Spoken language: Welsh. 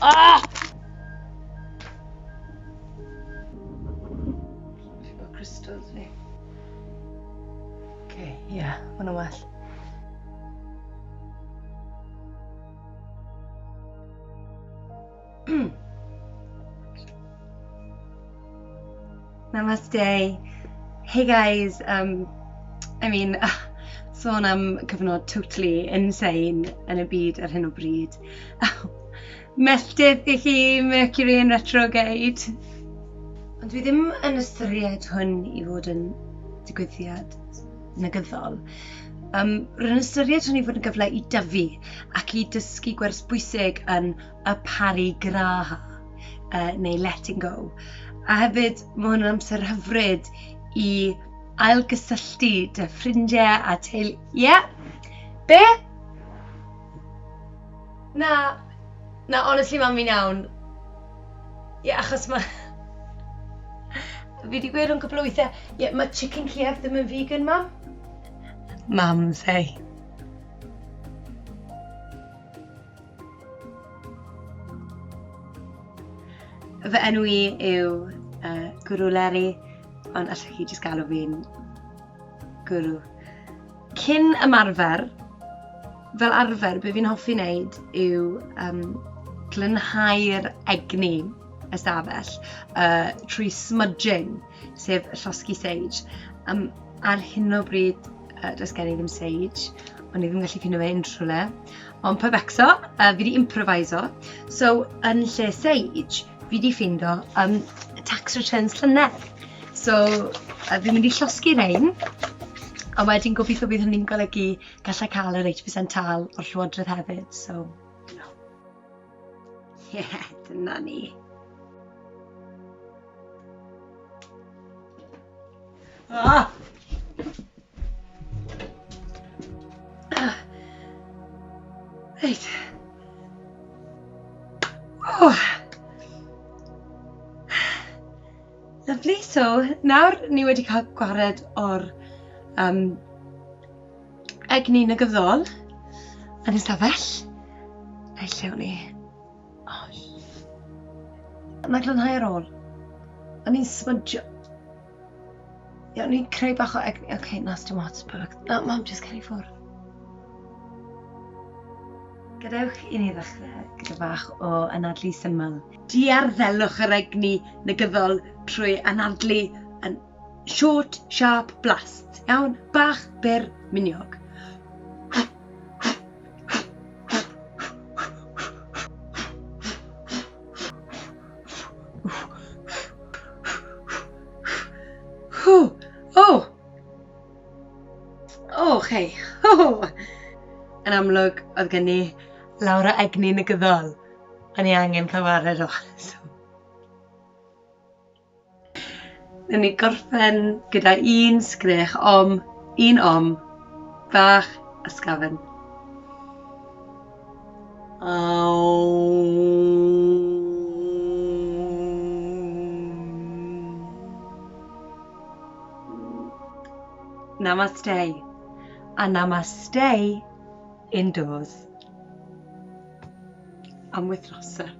Ah! Crystals fi. Okay, ie, yeah, hwnna'n well. Namaste. Hey guys, I mean, sôn am cyfnod totally insane yn y byd ar hyn o bryd. Melltith i chi, Mercury in retrograde. Ond dwi ddim yn ystyried hwn i fod yn digwyddiad negyddol. Rwy'n ystyried hwn i fod yn gyfle i dyfu ac i dysgu gwers bwysig yn y parigraha, neu letting go. A hefyd, mae hwn yn amser hyfryd i ailgysylltu dy ffrindiau a teulu. Ie? Yeah. Be? Na, na, honestly, mam, fi'n iawn. Ie, yeah, achos mae... Fi wedi gweud o'n cwpl o weithiau, ie, yeah, mae chicken Kiev ddim yn vegan, mam. Mam, say. Fy enw i yw Guru Leri, ond allwch chi jyst galw fi'n Guru. Cyn ymarfer, fel arfer, be fi'n hoffi wneud yw glanhau'r egni ystafell trwy smudging, sef llosgi sage. Ar hyn o bryd, does gen i ddim sage, ond i ddim yn gallu ffindo fe unrhyw le. Ond pa becso, fi wedi improviso. So, yn lle sage, fi wedi ffindo tax returns llynedd. So, fi'n mynd i llosgi rhain, a wedyn gobeithio bydd hynny'n golygu gallai cael yr 8% tal o'r Llywodraeth hefyd, so... Ie, yeah, dyna ni. Ah! Ah. Reit. Oh. Lovely, so nawr ni wedi cael gwared o'r egni negyddol yn y stafell. A'i lle o'n i? Oh. Mae glanhau ar ôl. O'n i'n smudgio. Ie, o'n i'n creu bach o egni. Oce, okay, na, dim ots, perfect. Na, mam, jyst cer i ffwrdd. Gadewch i ni ddechrau gyda bach o anadlu syml. Diarddelwch yr egni negyddol trwy anadlu yn short, sharp blasts. Iawn? Bach, byr, miniog. Hw! O! O, okay. O! Yn amlwg, oedd gen i lawr o egni negyddol. O'n i angen cael wared o. So. Newn ni gorffen gyda un sgrech om, un om, bach ysgafn. Namaste. A namaste indoors. Am wythnosau.